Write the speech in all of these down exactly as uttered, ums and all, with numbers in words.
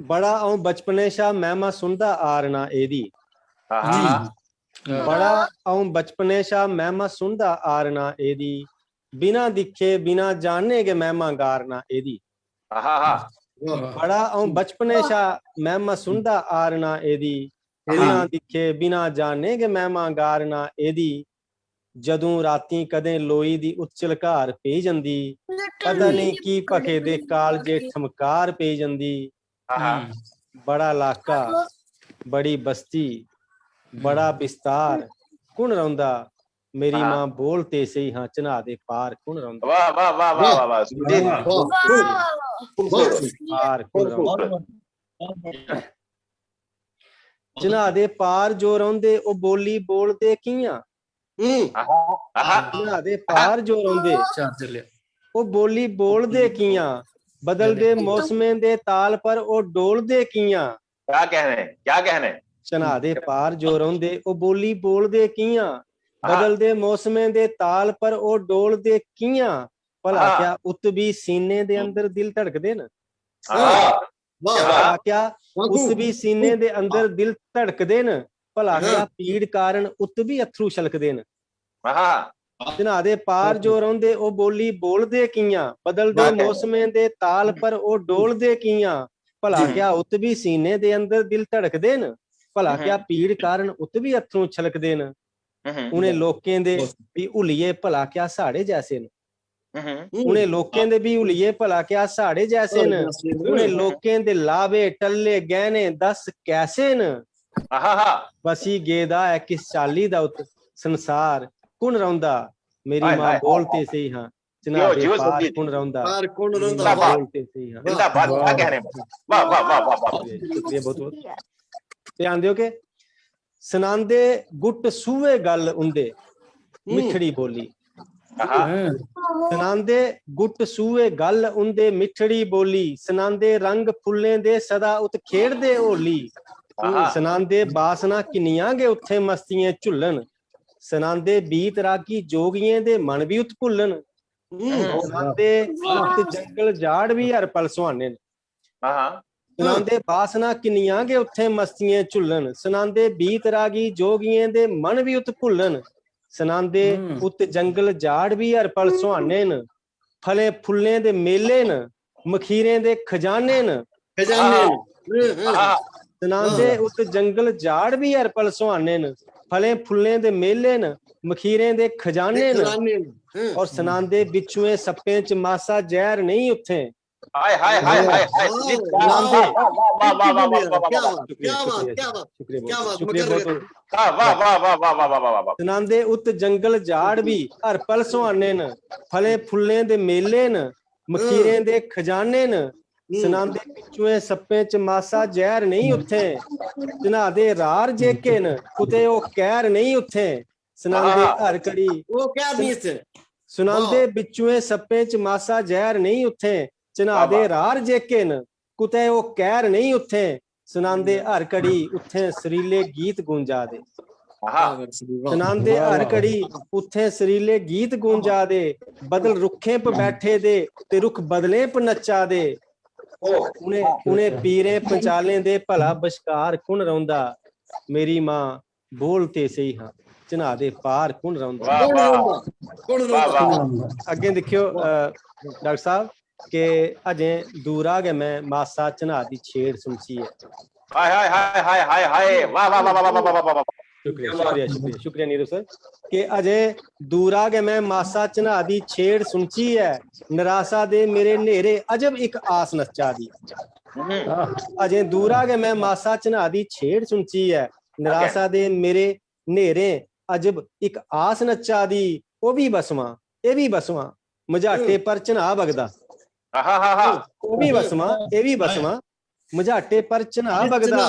बड़ा अ'ऊं बचपने शा मैमा सुनदा आरना एदी। बड़ा अ'ऊं बचपने शा मैमा सुनदा आरना एदी। बिना दिक्खे बिना जाने गै मैमा गारना एदी। बड़ा अ'ऊं बचपने शा मैमा सुनदा आरना एदी। बिना दिक्खे बिना जाने गै मैमा गारना एदी। जदूं रातीं कदें लोई दी उत झलकार पेई जंदी। पता नेईं की भखे दे कालजे ठमकार पेई जंदी। बड़ा लाका, बड़ी बस्ती, बड़ा बिस्तार, कु'न रौंह्दा? मेरी मां बोल ते सेही हां, चन्हाऽ दे पार कु'न रौंह्दा? वाह, वाह, वाह, वाह, वाह, वाह, सुखदेव जी। वाह, वाह, वाह। पार कु'न रौंह्दा? चन्हाऽ दे पार जो रौंह्दे, ओह् बोली बोलदे कि'यां? चन्हाऽ दे पार जो रौंह्दे, ओह् बोली बोलदे कि'यां? बदलदे मौसमें दे ताल पर ओह् डोलदे कि'यां? क्या कहने, क्या कहने? चन्हाऽ दे पार जो रौंह्दे, ओह् बोली बोलदे कि'यां? बदलदे मौसमें दे ताल पर ओह् डोलदे कि'यां? भला क्या उत बी सीने दे अंदर दिल धड़कदे न? भला क्या उत बी सीने दे अंदर दिल धड़कदे न? भला क्या पीड़ कारण उत बी अत्थरू छलकदे न? चन्हाऽ दे पार जो रौंह्दे, ओह् बोली बोलदे कि'यां? बदलदे मौसमें दे ताल पर ओह् डोलदे कि'यां? भला क्या उत बी सीने दे अंदर दिल धड़कदे न? भला क्या पीड़ कारण उत बी अत्थरू छलकदे न? उ'नें लोकें दे बी हुलिये भला क्या साढ़े जैसे न? उ'नें लोकें दे बी हुलिये भला क्या साढ़े जैसे न? उ'नें लोकें दे लावे, टल्ले, गैह्ने दस कैसे न? बसी गेदा ऐ किस चाल्ली दा उत संसार, कु'न रौंह्दा? मेरी मां बोल ते सेही हां, चन्हाऽ दे पार कु'न रौंह्दा? पार कु'न रौंह्दा? बोल ते सेही हां। जिंदाबाद, क्या कहने? वाह, वाह, वाह, वाह, वाह। शुक्रिया, शुक्रिया बहुत बहुत। ते आंदे हो के सनांदे गुट्ट सूहे गल्ल उं'दे, मिट्ठड़ी बोली। सनांदे गुट्ट सूहे गल्ल उं'दे, मिट्ठड़ी बोली। सनांदे रंग फुल्लें दे सदा उत खेढदे होली। सनांदे बासना किन्नियां गै उत्थें मस्तियें झुल्लन। सनांदे बीत रागी जोगियें दे मन बी उत भुल्लन। सनांदे उत जंगल जाड़ बी हर पल सुहाने न। सनांदे बासना किन्नियां गै उत्थें मस्तियें झुल्लन। सनांदे बीत रागी जोगियें दे मन बी उत भुल्लन। सनांदे उत जंगल जाड़ बी हर पल सुहाने न। फलें फुल्लें दे मेले न, मखीरें दे खजाने न। खजाने न। सनांदे उत जंगल जाड़ बी हर पल सुहाने न। फलें फुल्लें दे मेले न, मखीरें दे खजाने न। और सनांदे बिच्छुएं सप्पें च मासा जैह्र नेईं उत्थें। हाय, हाय, हाय, हाय, हाय। सनांदे वाह, वाह, वाह, वाह, वाह, वाह, वाह, वाह। शुक्रिया, क्या बात, शुक्रिया, क्या बात, शुक्रिया, क्या बात, शुक्रिया बहुत बहुत। वाह, वाह, वाह। सनांदे उत जंगल जाड़ बी हर पल सुहाने न, फलें फुल्लें दे मेले न, मखीरें दे खजाने न। सनांदे बिच्छुएं सप्पें च मासा जैह्र नेईं उत्थें। चन्हाऽ दे रार जेह्के न, कुतै ओह् कैह्र नेईं उत्थें। सनांदे हर घड़ी ओह् कैह्र नेईं उत्थें। सनांदे बिच्छुएं सप्पें च मासा जैह्र नेईं उत्थें। चन्हाऽ दे रार जेह्के न, कुतै ओह् कैह्र नेईं उत्थें। सनांदे हर घड़ी उत्थें सुरीले गीत गूंजा दे। सनांदे हर घड़ी उत्थें सुरीले गीत गूंजा दे। बदल रुक्खें प बैठे दे ते रुक्ख बदलें प नच्चा दे। उ'नें, उ'नें पीरें पंचालें दे भला बश्कार कु'न रौंह्दा? मेरी मां बोल ते सेही हां, चन्हाऽ दे पार कु'न रौंह्दा? वाह, वाह। कु'न रौंह्दा? वाह, वाह। अग्गें दिक्खेओ, अ, डाक्टर साह्ब, के अजें दूरा गै में मासा चन्हाऽ दी छेड़ सुनची ऐ। हाय, हाय, हाय, हाय, हाय, हाय। वाह, वाह, वाह। शुक्रिया, शुक्रिया, शुक्रिया, शुक्रिया नीरव सर। के अजें दूरा गै में मासा चन्हाऽ दी छेड़ सुनची ऐ, नरासा दे मेरे न्हेरे अजब इक आस नच्चा दी। अजें दूरा गै में मासा चन्हाऽ दी छेड़ सुनची ऐ, नरासा दे मेरे न्हेरें अजब इक आस नच्चा दी। ओह् बी बसमां, एह् बी बसमां, मझाटे पर चन्हाऽ बगदा। ओह् बी बसमां, एह् बी बसमां, मझाटे पर चन्हाऽ बगदा।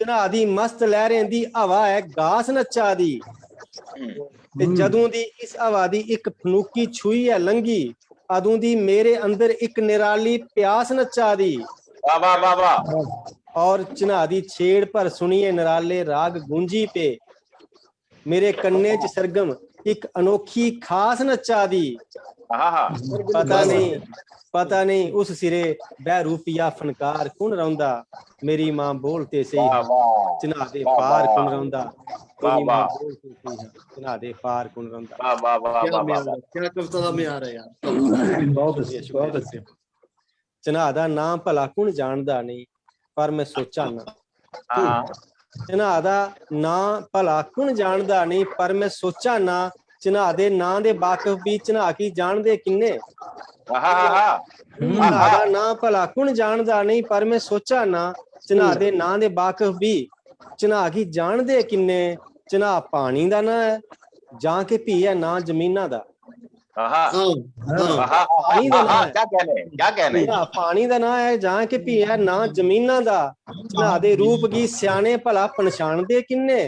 चन्हाऽ दी मस्त लैह्रें दी हवा ऐ, गास नच्चा दी। ते जदूं दी इस हवा दी इक फनूकी छूही ऐ लंघी, अदूं दी मेरे अंदर इक निराली प्यास नच्चा दी। वाह, वाह, वाह, वाह। और चन्हाऽ दी छेड़ पर सुनियै निराले राग गूंजी पे। मेरे कन्नें च सरगम इक अनोखी खास नच्चा दी। आहा हा। पता नहीं, पता नहीं उस सिरे बहरूपिया फनकार कु'न रौंह्दा। मेरी मां बोल ते सेही वाह हा, वाह चन्हाऽ दे वाह, पार वाह। कु'न रौंह्दा। वाह, मेरी मां वाह। बोल ते सेही हा, चन्हाऽ दे पार कु'न रौंह्दा। वाह वाह वाह क्या वाह म्यार वाह है, क्या कविता दा म्यार है यार। बहुत अच्छे, बहुत अच्छे। चन्हाऽ दा नांऽ भला कु'न जानदा नेईं, पर में सोचा ना। हाँ चन्हाऽ दा नांऽ भला कु'न जानदा नेईं, पर में सोचा ना। चन्हाऽ दे नांऽ दे वाकफ बी चन्हाऽ गी जानदे किन्ने। आहा हा चन्हाऽ दा नांऽ भला कु'न जानदा नेईं, पर में सोचा ना। चन्हाऽ दे नांऽ दे वाकफ बी चन्हाऽ गी जानदे किन्ने। चन्हाऽ पानी दा नांऽ ऐ जां के फ्ही ऐ नांऽ जमीना दा। आहा हाँ, हाँ। आहा पानी दा नांऽ आहा ऐ। क्या कहने क्या कहने चन्हाऽ पानी दा नांऽ ऐ जां के फ्ही ऐ नांऽ जमीना दा। चन्हाऽ दे रूप गी स्याने भला पन्छानदे किन्ने।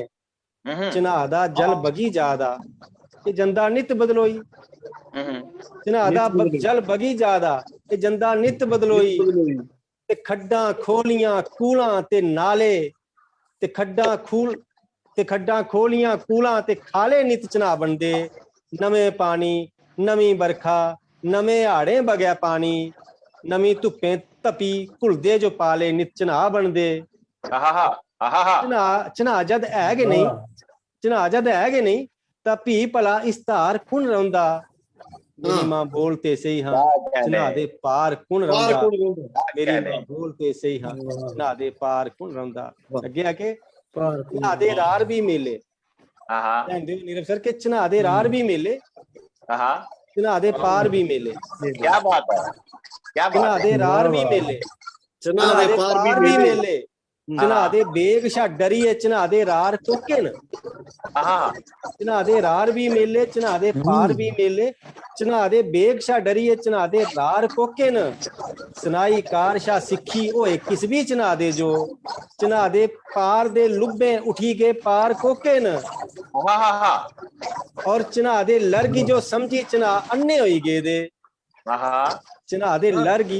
हम्म, चन्हाऽ दा जल बगी जा दा, एह् जंदा नित्त बदलोई। हम्म, चन्हाऽ दा ब- जल बगी जा दा, एह् जंदा नित्त बदलोई। ते खड्डां खोलियां कूलां ते नाले, ते खड्डां खूल ते खड्डां खोलियां कूलां ते खाले नित्त चन्हाऽ बनदे। नमें पानी, नमीं बरखा, नमें हाड़ें बगै पानी, नमीं धुप्पें तपी घुलदे जो पाले नित्त चन्हाऽ बनदे। आहा हा आहा हा चन्हाऽ चन्हाऽ जद है गै नेईं, चन्हाऽ जद है गै नेईं, तां फ्ही भला इस धार कु'न रौंह्दा? मेरी हाँ। मां बोल ते सेही हा, क्या कहने? चन्हाऽ दे पार कु'न पार रौंह्दा? कु'न रौंह्दा? मेरी क्या मां कहने? बोल ते सेही हा, वाह। चन्हाऽ दे पार कु'न रौंह्दा? वाह। अग्गें आके पार कु'न चन्हाऽ दे रार बी मेले। आहा ध्यान देओ नीरव सर के चन्हाऽ दे रार बी मेले, आहा चन्हाऽ दे पार बी मेले। क्या बात है क्या बात चन्हाऽ है दे रार बी मेले, चन्हाऽ दे पार बी मेले। मेले। चन्हाऽ दे बेग शा डरियै चन्हाऽ दे रार कोह्के न? आहा चन्हाऽ दे रार बी मेले, चन्हाऽ दे पार बी मेले। चन्हाऽ दे बेग शा डरियै चन्हाऽ दे रार कोह्के न? सनाई कार शा सिक्खी होए किस बी चन्हाऽ दे जो। चन्हाऽ दे पार दे लुब्बें उठी गे पार कोह्के न? आहा हा और चन्हाऽ दे लर गी जो समझी चन्हाऽ अन्ने होई गेदे। आहा चन्हाऽ दे लर गी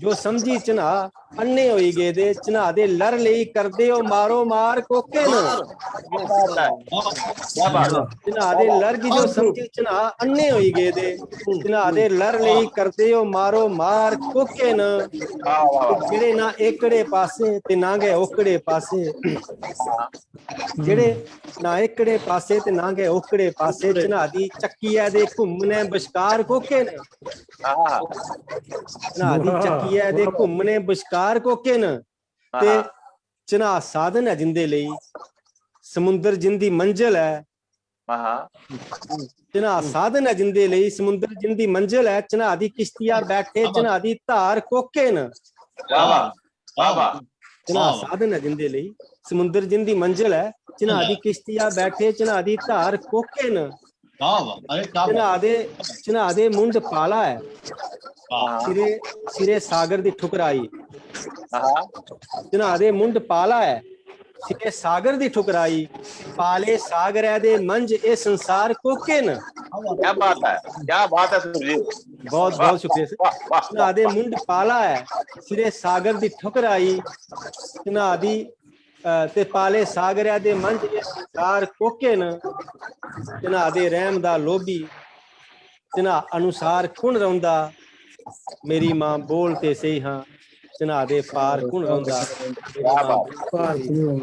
जो समझी चन्हाऽ अन्ने होई गेदे। चन्हाऽ दे लर लेई करदे ओ मारो मार कोह्के न? क्या बात है क्या बात है चन्हाऽ दे लर गी जो समझी चन्हाऽ अन्ने होई गेदे। चन्हाऽ दे लर लेई करदे ओ मारो मार कोह्के न? वाह वाह वाह जेह्ड़े ना एकड़े पासे ते ना गै ओकड़े पासे, जेह्ड़े ना एकड़े पासे ते ना गै ओकड़े पासे चन्हाऽ दी चक्कियै दे घुम्मने बश्कार कोह्के न? आहा चन्हाऽ दी चक्कियै दे घुम्मने बश्कार कोह्के न? ते आहा चन्हाऽ साधन ऐ जिंदे लेई, समुंदर जिंदी मंजल ऐ। आहा चन्हाऽ साधन ऐ जिंदे लेई, समुंदर जिंदी मंजल ऐ। चन्हाऽ दी किश्तिया बैठे चन्हाऽ दी धार कोह्के न? वाह वाह वाह वाह चन्हाऽ साधन ऐ जिंदे लेई, समुंदर जिंदी मंजल ऐ। चन्हाऽ दी किश्तिया बैठे चन्हाऽ दी धार कोह्के न? वाह वाह, अरे क्या बात। चन्हाऽ दे चन्हाऽ दे मुंढ पाला ऐ, वाह। सिरे सिरे सागर दी ठुकराई। आहा चन्हाऽ दे मुंढ पाला ऐ, सिरे सागर दी ठुकराई। पाले सागरै दे मंझ एह् संसार कोह्के न? क्या बात है क्या बात है सुरजीत बहुत बहुत शुक्रिया सर। वाह वाह चन्हाऽ दे मुंढ पाला ऐ, सिरे सागर दी ठुकराई। चन्हाऽ दी अ, ते पाले सागरै दे मंझ एह् संसार कोह्के न? चन्हाऽ दे रैह्म दा लोभी, चन्हाऽ अनुसार कु'न रौंह्दा? मेरी मां बोल ते सेही हां, चन्हाऽ दे पार कु'न रौंह्दा? मेरी मां बोल ते सेही हां।